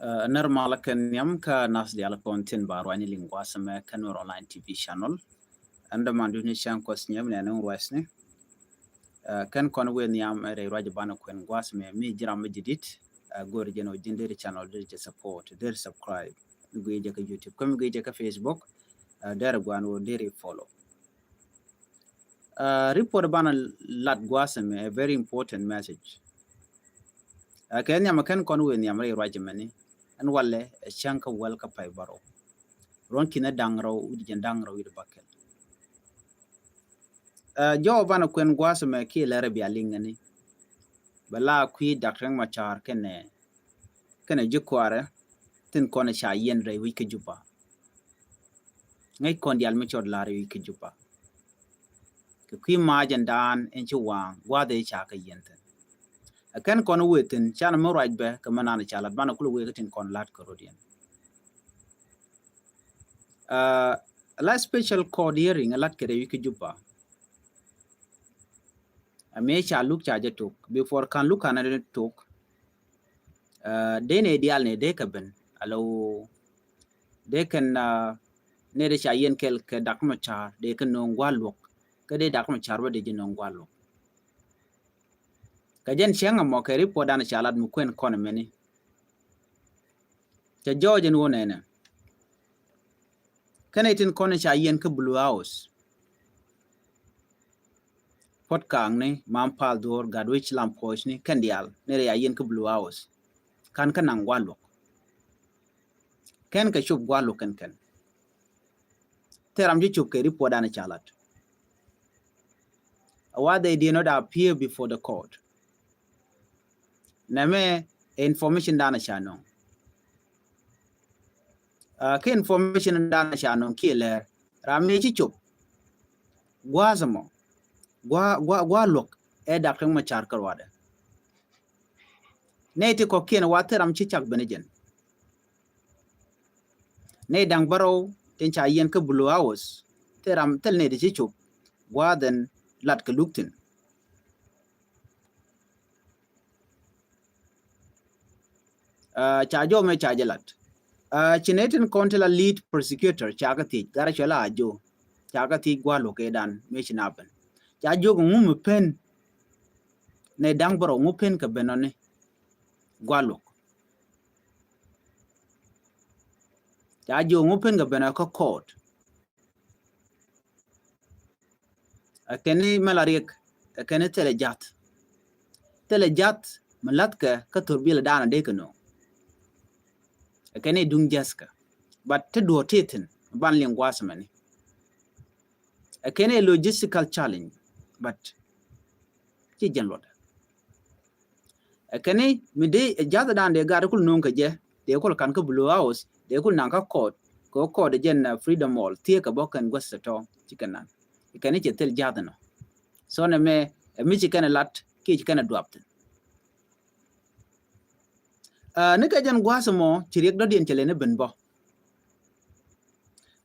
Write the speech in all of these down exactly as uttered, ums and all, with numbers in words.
Ɛ nɛr malä kɛn nhiam kä nath diaal kɔn tin ba ruacni liŋ gua̱a̱th ɛmɛ kä Nuer Online T V channel. Ɛn däman duni cäŋ kuɔth nhiam nɛ ni ruacni. Ɛ kɛn kɔn wëë nhiam ɛ rɛy ruac banɛ kuɛn gua̱a̱th ɛmɛ mi ji̱ ram mi ji̱ dit. Ɛ go̱o̱r jɛn ɔ ji̱n deri channel deri jɛ support deri subscribe. Mi guiy jɛ kä YouTube kä mi guiy jɛ kä Facebook. Ɛ deri guan wä deri follow. Ɛ report banɛ lat gua̱a̱th ɛmɛ a very important message. Ɛ kɛ nhiam ɛ kɛn kɔn wëë nhiam rɛy ruac ɛmɛni. Ɛn walɛ ɛ cäŋ kä wäl kä pay bärɔw. Ruɔ̱n kinɛ da̱ŋ rɛw wi̱c jɛn da̱ŋ rɛw wi̱c bäkɛl. Ɛ jɔw banɛ kuɛn gua̱a̱th ɛmɛ kiɛ lɛrɛ bia liŋ ɛni. Bɛ la kui̱ Dak Riek Machar kɛnɛ kɛnɛ ji̱ kuaarɛ tin kɔn ca yiɛn rɛy wi̱c kä Juba. Ŋäc kɔn diaal mi cɔt la̱r rɛy wi̱c kä Juba. Kɛ kui̱ ma̱a̱c ɛn daan ɛn ci waŋ gua̱a̱th ɛ ca kɛ yiɛn thi̱n. Ɛ kɛn kɔn wëë thi̱n canɛ mi ruac bɛ kɛ mi naan ca lat banɛ kulɛ wëë kä tin kɔn la̱t kɛ rot yɛn. Ɛ la special court hearing ɛ lat kɛ rɛy wi̱c kä Juba. Ɛ mëë ca luk ca jɛ tok before kan luk kan ɛ tok. Ɛ dee nɛ diaal nɛ dee kɛ ben alo dee kɛn nɛ dee ca yɛn kɛl kɛ Dak Machar dee kɛ no̱o̱ŋ gua̱a̱th luɔk. Kä dee Dak Machar bä dee ji̱ no̱o̱ŋ gua̱a̱th luɔk. Kɛ jɛn cäŋ ɛmɔ kɛ report dan ca lat mi kuɛn kɔn ɛmɛni. Cɛ jɔɔc ɛn wä nɛnɛ. Kɛn ɛ tin kɔn ca yiɛn kä Blue House. Puɔt Kaŋni, Mam Pal Dhuɔr, Gatwec, Lam Puɔcni kɛn diaal ni rɛy a yiɛn kä Blue House. Kan kä naŋ gua̱a̱th luɔk. Kɛn kɛ cop gua̱a̱th luɔk kɛn kɛn. Thil ram ci cop kɛ report dan ca lat. Why they did not appear before the court? Nɛmɛ information dan ca nöŋ. Kä information dan ca nöŋ kiɛ lɛr ram mi ci cop. Gua̱a̱th ɛmɔ gua̱a̱th luɔk ɛ Dak Riek Machar kä ruadɛ. Nɛy ti kɔ̱kiɛn wa thil ram ci cak ben jɛn. Nɛy da̱ŋ bärɔw tin ca yiɛn kä Blue House thil ram thil nɛy ti ci cop gua̱a̱th ɛn lat kɛ luk thi̱n. Ca jɔw mɛ ca jɛ lat. Ci nɛy tin kɔn ti la lead prosecutor ca kä thiec garɛ cuɛ la a jɔw ca kä thiec gua̱a̱th luɔk kɛ dan mɛ ci na ben. Ca jɔw kɛ ŋu mi pen nɛy da̱ŋ bärɔw ŋu pen kɛ ben ɔ ni gua̱a̱th luɔk. Ca jiök ŋu pen kɛ ben ɔ kä court. Ɛ kɛn ni mɛ la riɛk ɛ kɛn ni thilɛ ja̱th. Thilɛ ja̱th mi la̱thkɛ kä thor biɛl daanɔ dee kɛ no̱o̱ŋ. Ɛ kɛn ni duŋ ja̱thkɛ but ti duɔ̱ɔ̱r ti thi̱n ban liŋ gua̱a̱th mɛni. Ɛ kɛn ni logistical challenge but ci jɛn luɔtdɛ. Ɛ kɛn ni mi dee ɛ ja̱th dan dee gaat kul no̱o̱ŋ kɛ jɛ dee kul kan kä Blue House dee kul naŋ kä court kɛ court jɛn Freedom Hall thiee kɛ bä kɛn guäth tɔ ci kɛn nan. Ɛ kɛn ni cɛ thil ja̱th nɔ. So nɛ mɛ ɛ mi ci kɛn lat kiɛ ci kɛn duap thi̱n. Ni kɛ jɛn gua̱a̱th mɔ ci riɛk dɔ̱diɛn cɛ lɛ ni ben bä.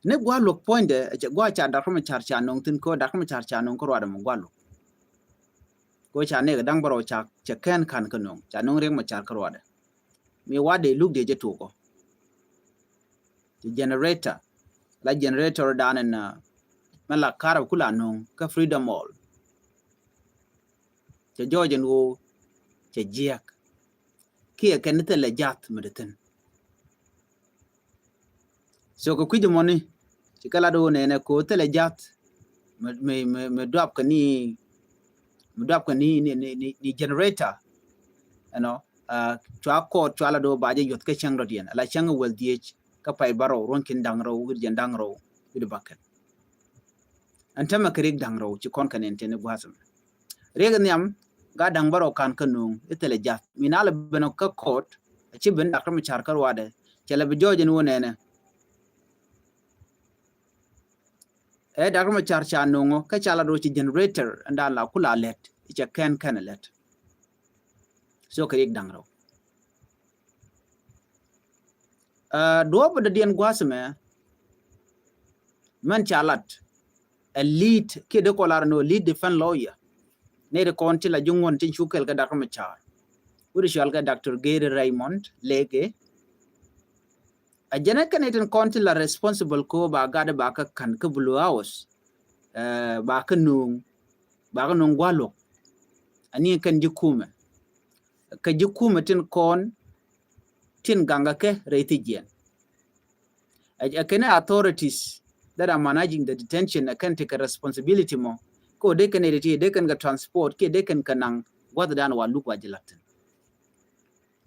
Ni gua̱a̱th luɔk puɔ̱nydɛ ɛ cɛ gua̱a̱th ca Dak Machar ca no̱o̱ŋ thi̱n kɛ Dak Machar ca no̱o̱ŋ kä ruadɛ mɔ gua̱a̱th luɔk. Kɛ ca nɛk da̱ŋ bärɔw ca cɛ kɛn ka̱n kä no̱o̱ŋ ca no̱o̱ŋ Riek Machar kä ruadɛ. Mi wa̱dɛ luk dee jɛ tuɔkɔ. Ci generator la generator dan ɛn mɛ la karab kula no̱o̱ŋ kä Freedom Hall. Cɛ jɔɔc ɛn ɣöö cɛ jiɛk kiɛ kɛn ni thilɛ ja̱th mi dee thi̱n. So kɛ kui̱c mɔni ci kɛ lat ɣöö nɛnɛ kɛ ɣöö thilɛ ja̱th mi mi mi duap kɛ ni mi duap kɛ ni ni ni generator. Ɛnɔ cua kɔɔt cua lat ɣöö ba jɛ yuɔth kɛ cäŋ dɔ̱diɛn ala cäŋ wäl dhieec kä pay bärɔw ruɔ̱n kin da̱ŋ rɛw wi̱r jɛn da̱ŋ rɛw wi̱r bakɛl. Ɛn tämɛ kɛ riɛk da̱ŋ rɛw ci kɔn kɛ nɛn tɛn i̱ gua̱a̱th ɛmɛ. Riɛk nhiam gat da̱ŋ bärɔw ka̱n kä no̱o̱ŋ i̱ thilɛ ja̱th mi na lɛ ben kä court. A ci ben Dak Machar kä ruadɛ cɛ lɛ bi jɔɔc ɛn wä nɛnɛ. Ɛ Dak Machar ca no̱o̱ŋ ɔ kä ca la do̱ ci generator ɛn daan la kula lɛt i̱ cɛ kɛn kɛn lɛt. So kɛ riɛk da̱ŋ rɛw. Duɔ̱ɔ̱p dɔ̱diɛn gua̱a̱th ɛmɛ mɛn ca lat ɛ lead kiɛ dee kɔ lar ni ɔ lead defense lawyer. Nɛy ti kɔn ti la ji̱ ŋuɔ̱n ti cu kɛl kɛ Dak Machar wi̱r cual kɛ Doctor Gary Raymond Lege. A jɛn ɛ kɛn itin kɔn ti la responsible ko ba gat ba kä kan kä Blue House. Ba kä nuŋ, ba kä nuŋ gua̱lok. Ani kɛn ji̱ kumɛ, kä ji̱ kumɛ tin kɔn tin gaŋ kä kɛ rɛy ti jiɛn. Ɛ kɛn authorities that are managing the detention ɛ kɛn ti kɛ responsibility mɔ. Ko dee kɛn ɛ ti dee kɛn kɛ transport kiɛ dee kɛn kɛ naŋ gua̱th dan wa luk wa ji̱ latin.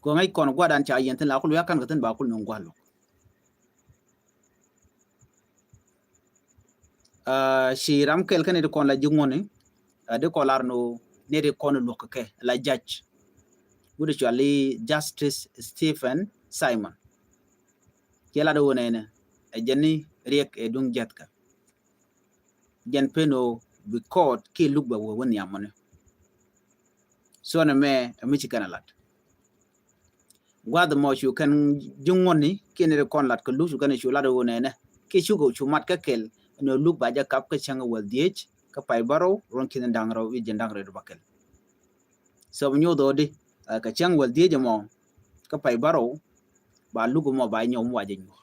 Ko ŋäc kɔn gua̱dan ca yɛn thin la kul wi̱i̱ a ka̱n kä thin ba kul nuŋ gua̱l luɔk. Ci ram kɛl kä nɛy ti kɔn la ji̱ ŋuɔ̱ni, di kɔn lar ni nɛy ti kɔn luɔk kɛ la judge. Wut cuali Justice Stephen Simon. Ciɛ lat wun ɛnɛ ɛ jɛn ni riɛk ɛ duŋ jɛthkä. Jɛn pen ɣöö bi kɔɔt kiɛ luk bɛ wee wä nhiam mɔni. So nɛ mɛ ɛ mi ci kɛn a lat. Gua̱th mɔ cu kɛn ji̱ ŋuɔ̱ni kiɛ ni ri kɔn lat kɛ luk cu kɛn cu lat ɣöö nɛnɛ kiɛ cukɛ cu mat kä kɛl ɛn ɣöö luk ba jɛ kap kä cäŋ wäl dhiec kä pay bärɔw ruɔ̱n ki̱n da̱ŋ rɛw i̱ jɛn da̱ŋ rɛw bä kɛl. So bi nyoth ɣöö di kɛ cäŋ wäl dhiec ɛmɔ kä pay bärɔw ba luk ɛmɔ ba nyɔm wa jɛ nyuɔ̱k.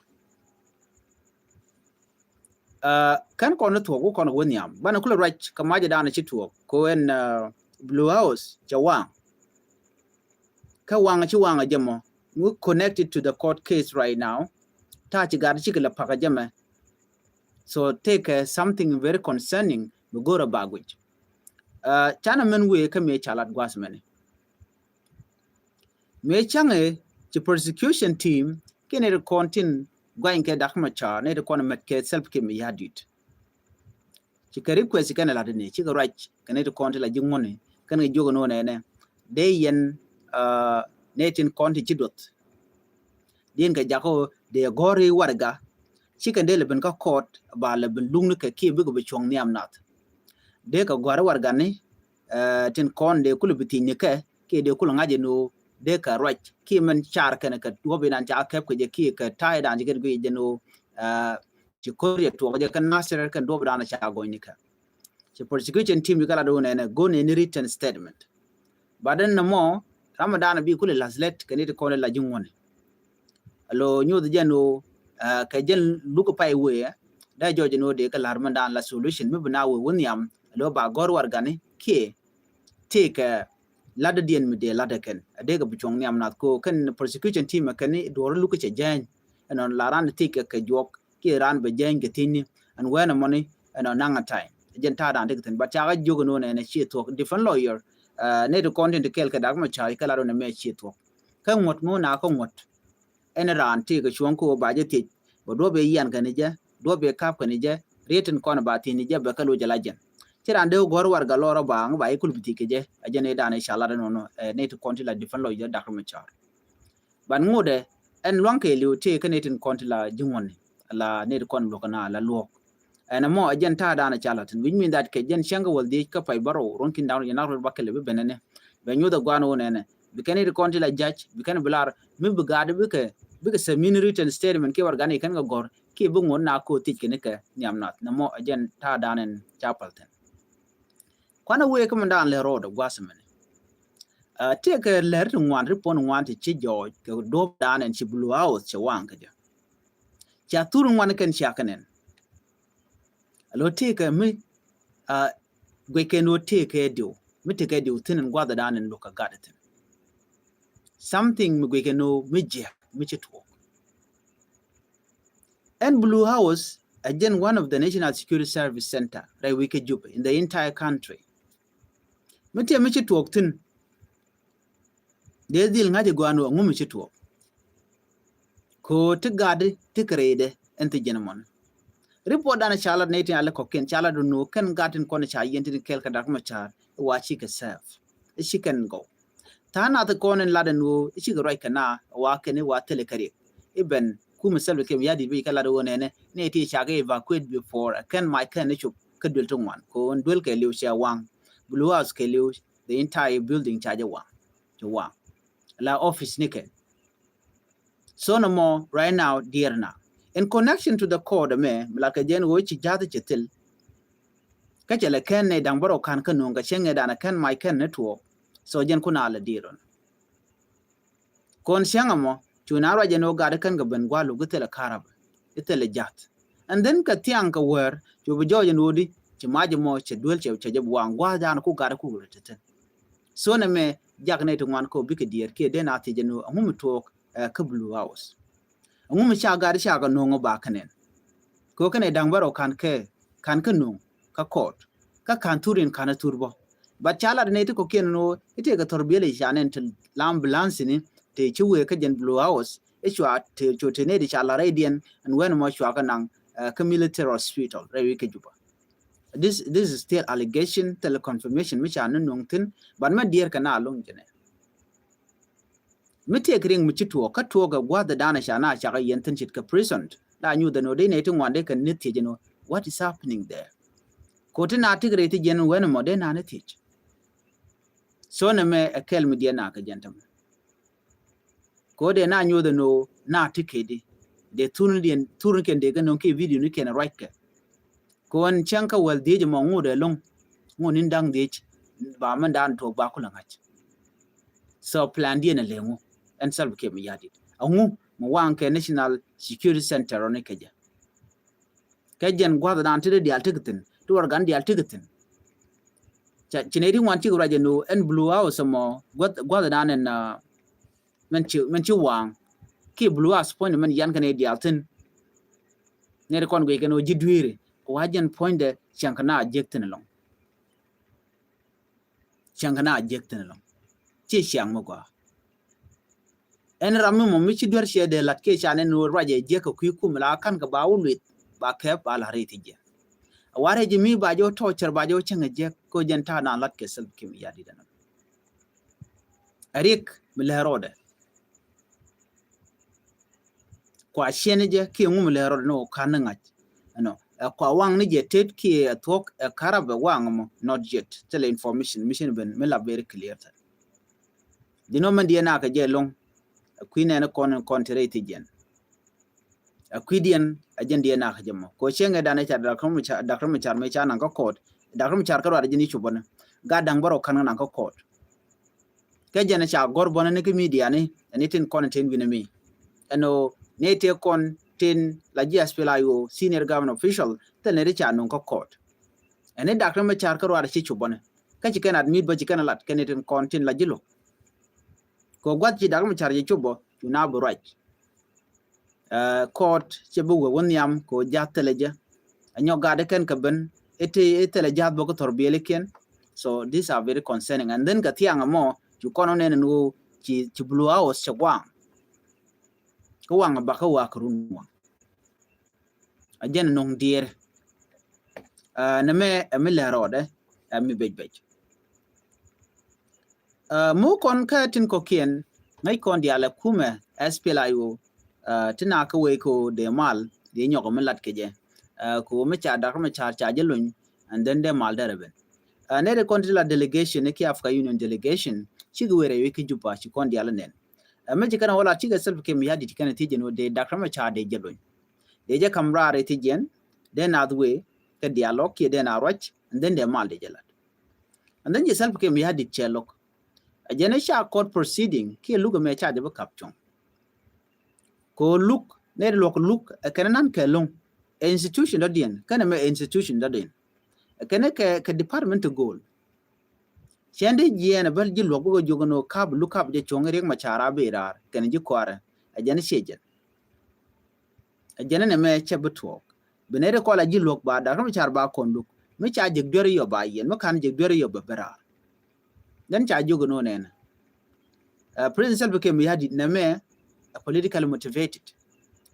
Kɛn kɔn ni thuɔk wä kɔn wä nhiam banɛ kulɛ ruac kɛ mac dan ci tuɔk ko ɛn Blue House cɛ waŋ. Kä waŋ ci waŋ jɛ mɔ wä connected to the court case right now. Ta ci gat ci kɛ lɛ pak jɛ mɛ. So take something very concerning bi go̱rɛ ba guic. Canɛ mɛn wee kä mëë ca lat gua̱th mɛni. Mëë cäŋɛ ci prosecution team kiɛ nɛy ti kɔn tin guany kɛ Dak Macar nɛy ti kɔn mɛt kɛ Salva Kiir Mayardit. Ci kɛ request kɛn lat ni ci kɛ ruac kɛ nɛy ti kɔn ti la ji̱ ŋuɔ̱ni kɛn kɛ jiök ni wä nɛnɛ dee yɛn nɛy tin kɔn ti ci duɔth. Diɛn kɛ jakä dee gɔ̱ri warɛga ci kɛn dee lɛ ben kä court ba lɛ ben lukni kɛ kiɛ bikɛ bi cuɔ̱ŋ nhiam nath. Dee kɛ gɔ̱ri warɛga ni tin kɔn dee kulɛ bi thiecni kɛ kiɛ dee kulɛ ŋa̱c jɛ ni ɣöö dee kɛ ruac kiɛ mɛn car kɛn kɛ duɔ̱p inan ca kɛp kɛ jɛ kiɛ kɛ ta̱a̱ idan ci kɛn guic jɛ ni ɣöö ci ko̱r jɛ tuɔk jɛ kɛ Nasir kɛn duɔ̱p idan ca gɔny ni kɛ. Ci prosecution team ikä lat wun ɛnɛ go̱n ɛn written statement. But ɛn nɛ mɔ ram idan bi kulɛ lath lɛt kɛ ni ti kɔn la ji̱ ŋuɔ̱ni. Alo nyoth jɛn ɣöö kɛ jɛn luk pay wee dee jɔc jɛn ɣöö dee kɛ la̱r mɛn dan la solution mi bi na wee wä nhiam alo ba gɔ̱r warɛgani kiɛ tëëkɛ lat diɛn mi dee lat kɛn a dee kɛ bi cuɔ̱ŋ nhiam nath ko kɛn prosecution team kɛn duɔ̱r luk cɛ jɛny. Ɛnɔ la ran tëëkɛ kɛ juɔk kiɛ ran bɛ jɛny kɛ thi̱n ni ɛn wɛn ɛmɔni ɛnɔ naŋ a time. Jɛn ta̱a̱ dan ti kɛ thi̱n but cakɛ jiök ɛn ɣöö nɛn ɛ ciɛ thuɔ̱k different lawyer. Nɛy ti kɔn tin ti kɛl kɛ Dak Macar kɛ lat ɣöö nɛ mɛ ciɛ thuɔ̱k. Kä ŋuɔ̱t ŋo̱o̱ na kä ŋuɔ̱t. Ɛn raan tëëkɛ cuɔ̱ŋ kä ɣöö ba jɛ thiec bɛ duɔ̱p bɛ yian kɛn jɛ duɔ̱p bɛ kap kɛn jɛ riet tin kɔn ba thiec ni jɛ bɛ kä loc jɛ la jɛn. Ci raan dee gɔ̱r warɛga lɔrä ba ŋä ba jɛ kul bi thiec kɛ jɛ a jɛn i̱ dan i̱ ca lat ɛn ɣöö nɛy ti kɔn ti la different lawyer Dak Macar. Ban ŋotdɛ ɛn luaŋ kɛɛliw tëë kä nɛy tin kɔn ti la ji̱ ŋuɔ̱ni la nɛy ti kɔn luɔk na la luɔk. Ɛn ɛmɔ ɛ jɛn ta̱a̱ dan ɛ ca la̱t thi̱n which mean that kɛ jɛn cäŋ kä wäl dhiec kä pay bärɔw ruɔ̱n ki̱n da̱ŋ rɛw jiɛn da̱ŋ rɛw bä kɛl bi ben ɛnɛ. Bɛ nyoth ɛ gua̱a̱n wun ɛnɛ bi kɛn nɛy ti kɔn ti la judge bi kɛn bi lar mi bi gaat bikɛ bikɛ submit written statement kiɛ warɛgani kɛn kɛ gɔ̱r kiɛ bi ŋot na ko̱ thiec kɛn kɛ nhiam nath nɛ mɔ ɛ jɛn ta̱a̱ dan ɛn ca päl thi̱n. Kuanɛ wee kä mɛn dan lɛ road gua̱th mɛn. Tëëkɛ lɛr ti ŋuan ri puɔn ŋuan ti ci jɔɔc kɛ duɔ̱p dan ɛn ci Blue House cɛ waŋ kä jɛ. Ca thur ŋuan kɛn cia kɛ nɛn. Alo tëëkɛ mi guic kɛn wä tëëkɛ diw mi tëëkɛ diw thi̱n ɛn gua̱th dan ɛn luk kɛ gat thi̱n. Something mi guic kɛn wä mi jiɛk mi ci tuɔɔk. Ɛn Blue House ɛ jɛn one of the National Security Service Center rɛy wi̱i̱ kä Juba in the entire country. Mi tiɛ mi ci tuɔɔk thi̱n. Dee dhil ŋa̱c ɛ gɔaa ni wä ŋu mi ci tuɔɔk. Ko ti gat ti kɛ rɛydɛ ɛn thi jɛn mɔn. Report dan ca lat nɛy tin a lɛ kɔkiɛn ca lat ni wä kɛn gat tin kɔn ca yɛn tin kɛl kɛ Dak Macar wa ci kɛ serve. Ci kɛn gɔw. Tha̱a̱ŋ nath kɔn in lat ɛn ɣöö cikɛ ruac kɛ na wa kɛn i̱ wa thilɛ kɛ riɛk. I̱ ben kumɛ Salva Kiir Mayardit bi kɛ lat ɣöö nɛnɛ ni ti ca kɛ evacuate before ɛ kɛn mac kɛn ni cop kä duel ti ŋuan ko in duel kɛ liw cɛ waŋ. Blue House kɛ liw the entire building ca jɛ waŋ. Cɛ waŋ la office ni kɛ. So nɛ mɔ right now diɛɛr na in connection to the court ɛmɛ mi la kɛ jɛn ɣöö ci ja̱th cɛ thil. Kä cɛ lɛ kɛn nɛ da̱ŋ bärɔw ka̱n kä nuɔ̱ŋ kɛ cäŋ ɛ danɛ kɛn mac kɛn ni tuɔɔk. So jɛn kun a lɛ diɛɛr ɔn. Kɔn cäŋ ɛmɔ Cu na ruac ɛn ɣöö gat i̱ kän kɛ ben gua̱a̱r luk i̱ thilɛ karabɛ, i̱ thilɛ ja̱th. And then kɛ thiaŋ kɛ wäär cu bi jɔɔc ɛn ɣöö di ci mac ɛmɔ cɛ duel cɛ cɛ jɛ bi waŋ gua̱a̱r dan ku gat i̱ ku rɛ te thin. So nɛ mɛ jak nɛ ti ŋuan kɛ ɣöö bikɛ diɛɛr kiɛ den a thiec ɛn ɣöö ɛŋu mi tuɔɔk ɛ kä Blue House. Ɛŋu mi ca gat i̱ ca kɛ no̱o̱ŋ ɔ ba kɛ nɛn. Kɛ ɣöö kɛn ɛ da̱ŋ bärɔw ka̱n kɛ ka̱n kä no̱o̱ŋ kä court kä ka̱n thur in ka̱n ɛ thur bä. But ca lat nɛ ti kɔ̱kiɛn ɛn ɣöö i̱ tëëkɛ thɔr biɛl i̱ ca nɛn ti lam bi la̱n thi̱n i̱ tëë ci wëë kä jɛn Blue House i̱ cua tëë cu tëë nɛy ti ca la̱r rɛydiɛn ɛn wen ɛmɔ cua kɛ naŋ ɛ kä military hospital rɛy wi̱i̱ kä Juba. This, this is still allegation, thilɛ confirmation mi ca ni nuɔ̱ŋ thi̱n, but mɛ diɛɛr kɛ na lo̱ŋ jɛnɛ. Mi tëëk riŋ mi ci tuɔɔk kä tuɔɔk ɛ gua̱th ɛ da̱a̱n ɛ ca na cak ɛ yɛn thi̱n ce̱tkɛ prison. La nyuth ɛn ɣöö dee nɛy ti ŋuan dee kɛ ni thiec ɛn ɣöö what is happening there. Kɛ ɣöö ti na tik rɛy ti jiɛn wen ɛmɔ dee na ni thiec. So nɛ mɛ ɛ kɛl mi diɛn na kɛ jɛn tämɛ. Kɛ ɣöö dee na nyuth ɛn ɣöö na ti kedi dee thurnidiɛn thurnikiɛn dee kɛ no̱ŋ kiɛ video nikiɛn ruackɛ. Kɛ ɣöö ɛn cäŋ kä wäl dhiec ɛmɔ ŋot ɛ lo̱ŋ ŋot ni̱n da̱ŋ dhiec ba mɛn da̱a̱n tuɔɔk ba kulɛ ŋa̱c. So plan diɛn ɛ lɛ ŋu ɛn Salva Kiir Mayardit ɛŋu mi waŋ kɛ National Security Center ɔni kɛ jɛ. Kɛ jɛn gua̱th dan ti di dial ti kɛ thi̱n ti wär gan dial ti kɛ thi̱n. Ci nɛy ti ŋuan cik ruac ɛn ɣöö ɛn Blue House ɛmɔ gua̱th dan ɛn mɛn ci mɛn ci waŋ ki Blue House puɔ̱nydɛ mɛn yan kɛn i̱ diaal thi̱n. Nɛy ti kɔn guic kɛn ɣöö ji̱ dueeri kɛ wa jɛn puɔ̱nydɛ ciaŋ kɛ na jiäk thi̱n ɛlɔ̱ŋ. Ciaŋ kɛ na jiäk thi̱n ɛlɔ̱ŋ ci ciaŋ mi gɔaa. Ɛn ram mi mɔ mi ci duer ciɛ dee lat kiɛ ca nɛn ɣöö ruac ɛ jiäk kɛ kui̱ kum la ka̱n kɛ ba wä lueth ba kɛp ba la rɛy thi̱n jiɛn. A warɛ ji̱ mi ba jɛ wä tɔɔcɛr ba jɛ wä cäŋ ɛ jiäk kɛ jɛn ta̱a̱ na lat kɛ Salva Kiir Mayardit ɛn. Ɛ riɛk mi lɛ rɔɔdɛ. Kua ciɛn jɛ kiɛ ŋum lɛ rɔɔdɛ ni wä ka̱n ni ŋa̱c. Ɛnɔ ɛ kua waŋ ni jɛ tet kiɛ ɛ thuɔ̱k ɛ karabɛ waŋ mɔ not yet. Thilɛ information mi cin ben mi la very clear thɛ. Ji̱n wä mɛn diɛ nakɛ jɛ loŋ. Ɛ kui̱ nɛn kɔn in kɔn ti rɛy thi̱n jiɛn. Ɛ kui̱diɛn ɛ jɛn diɛ nakɛ jɛ mɔ kɛ cieŋ ɛ dan ɛ ca Doctor Machar mëë ca naŋ kä court. Doctor Machar kä ruat ɛ jɛn i̱ cupä ni gat da̱ŋ bärɔw ka̱n kä naŋ kä court. Kɛ jɛn ɛ ca gɔr bɔnɛ ni kä media ni ɛn i̱ tin kɔn in tin wi̱n ɛ mi ɛn ɣöö ni tëë kɔn tin la ji̱ SPLA-IO senior government official thil ni ri ca nuŋ kä court. Ɛn i̱ Doctor Machar kä ruat ɛ ci cupä ni kä ci kɛn admit bä ci kɛn ɛ lat kɛn i̱ tin kɔn tin la ji̱ lo̱k. Kɛ gua̱th ci Doctor Machar ci cupä cu na bi ruac. Court cɛ bi wee wä nhiam kɛ wä ja̱th thilɛ jɛ. A nyɔk gat ikɛn kɛ ben iti ithilɛ ja̱th bä kä thɔr biɛlikiɛn. So these are very concerning and then kɛ thiaŋ ɛmɔ cu kɔn wä nɛn ɛn ɣöö ci Blue House cɛ gua̱a̱ŋ. Kä waŋ ɛ bakä wa̱a̱ kɛ run waŋ. A jɛn nuŋ diɛɛr. Nɛ mɛ ɛ mi lɛ rɔɔdɛ ɛ mi bec bec. Muk kɔn kä tin kɔ̱kiɛn ŋäc kɔn diaal ɛ kumɛ SPLA-IO. Ti na kä wee ko dee mal dee nyɔk mi lat kɛ jɛ. Ko mi ca dak mi ca ca jɛ luny and then dee mal dee rɛ ben. Nɛ dee kɔn ti la delegation ni ki Africa Union delegation cik wee rɛ wee ki Juba ci kɔn diaal nɛn. Mɛ ci kɛn wala cik ɛ Salva Kiir Mayardit kɛn ti jɛ ni wee dee dak mi ca dee jɛ luny. Dee jɛ kam raar iti jiɛn dee naath wee kɛ dialogue kiɛ dee na ruac and then dee mal dee jɛ lat. And then jɛ Salva Kiir Mayardit cɛ lo̱k. A jɛn i̱ ca court proceeding kiɛ luk ɛmɛ ca jɛ bi kap cuɔ̱ŋ. Ko luk nɛ luɔk luk ɛ kɛn nan kɛ lo̱ŋ ɛ institution dɔ̱diɛn kɛn ɛmɛ ɛ institution dɔ̱diɛn. Ɛ kɛn kɛ kɛ department ti go̱o̱l. Cɛn di jiɛɛn ɛ bäl ji̱ luɔk bikɛ jiök ɛn ɣöö kap luk kap jɛ cuɔ̱ŋ Riek Machar a bi raar kɛn ji̱ kɔaarɛ. Ɛ jɛn i̱ ciɛ jɛn. Ɛ jɛn ɛn ɛmɛ cɛ bi tuɔɔk. Bi nɛy ti kɔl a ji̱ luɔ̱k ba Dak Riɛk Macar ba kɔn luk mi ca jek duer yɔ ba yiɛn mi ka̱n jek duer yɔ bɛ bi raar. Then ca jiök inɔ nɛnɛ. President Salva Kiir Mayardit nɛmɛ a politically motivated.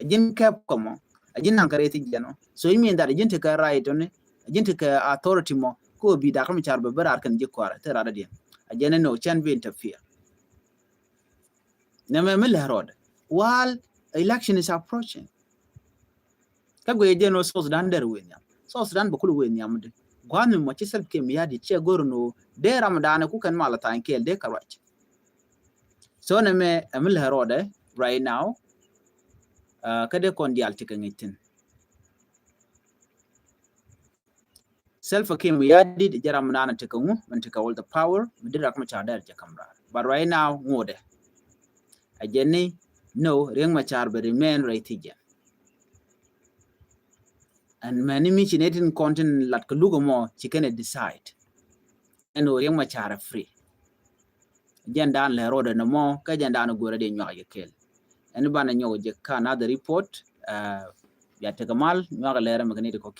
A ji̱n kɛp kɔmɔ a ji̱n naŋ kɛ rɛy thi̱n jɛn ɔ. So it mean that a ji̱n ti kɛ right ɔni a ji̱n ti kɛ authority mɔ ko bi Dak Riɛk Macar bɛ bi raar kɛn ji̱ kɔarɛ thil raar dadiɛn. A jɛn ɛn ɔ cɛn bi interfere. Nɛmɛ mi lɛ rɔɔdɛ while election is approaching. Kä guiɛ jɛ nɔ South Sudan dɛr wee nhiam. South Sudan bɛ kul wee nhiam di gua̱n mi mɔ ci Salva Kiir Mayardit cɛ go̱r nɔ dee ram daanɛ ku kɛn mal a tha̱a̱ny kɛɛl dee kɛ ruac. So nɛmɛ ɛ mi lɛ rɔɔdɛ right now. Kä dee kɔn diaal ti kɛ ŋi̱c thi̱n. Salva Kiir Mayardit jɛ ram mi naan a tekɛ ŋu min tekɛ all the power mi di Dak Macar dɛr jɛ kam raar. But right now ŋuudɛ a jɛ ni No, Riek Machar bɛ remain rɛy thi̱n jɛ. And mɛni mi ci nɛ tin kɔn tin lat kɛ luk ɛmɔ ci kɛn ɛ decide. Ɛn ɣöö Riek Machar ɛ free. Jɛn dan lɛ road ɛn ɛmɔ kä jɛn dan go̱rɛ di nyuak yɛ kel. Ɛn banɛ nyuak jɛ kä another report. Bia tekɛ mal nyuak lɛ rɛ mɛ kɛ ni ti kɔ